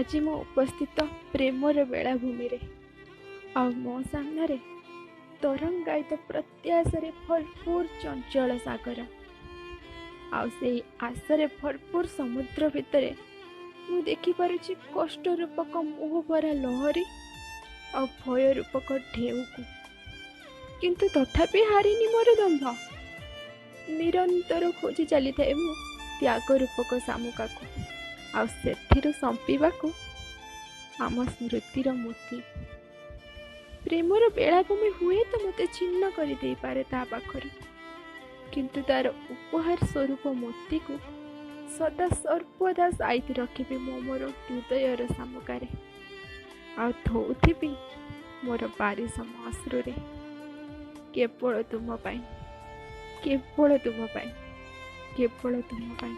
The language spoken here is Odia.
ଆଜି ମୁଁ ଉପସ୍ଥିତ ପ୍ରେମର ବେଳାଭୂମିରେ, ଆଉ ମୋ ସାମ୍ନାରେ ତରଙ୍ଗାୟିତ ପ୍ରତ୍ୟାଶାରେ ଭରପୁର ଚଞ୍ଚଳ ସାଗର। ଆଉ ସେଇ ଆଶାରେ ଭରପୁର ସମୁଦ୍ର ଭିତରେ ମୁଁ ଦେଖିପାରୁଛି କଷ୍ଟ ରୂପକ ମୋହଭରା ଲହରୀ ଆଉ ଭୟ ରୂପକ ଢେଉକୁ। କିନ୍ତୁ ତଥାପି ହାରିନି ମୋର ଦମ୍ଭ। ନିରନ୍ତର ଖୋଜି ଚାଲିଥାଏ ମୁଁ ତ୍ୟାଗ ରୂପକ ଶାମୁକାକୁ, ଆଉ ସେଥିରୁ ସମ୍ପିବାକୁ ଆମ ସ୍ମୃତିର ମୋତି। ପ୍ରେମର ବେଳାଭୂମି ହୁଏତ ମୋତେ ଛିନ୍ନ କରିଦେଇପାରେ ତା ପାଖରୁ, କିନ୍ତୁ ତାର ଉପହାର ସ୍ୱରୂପ ମୋତିକୁ ସଦା ସର୍ବଦା ସାଇତି ରଖିବି ମୁଁ ମୋର ହୃଦୟର ଶାମୁକାରେ, ଆଉ ଧୋଉଥିବି ମୋର ବାରିସମ ଅଶ୍ରୁରେ, କେବଳ ତୁମ ପାଇଁ, କେବଳ ତୁମ ପାଇଁ, କେବଳ ତୁମ ପାଇଁ।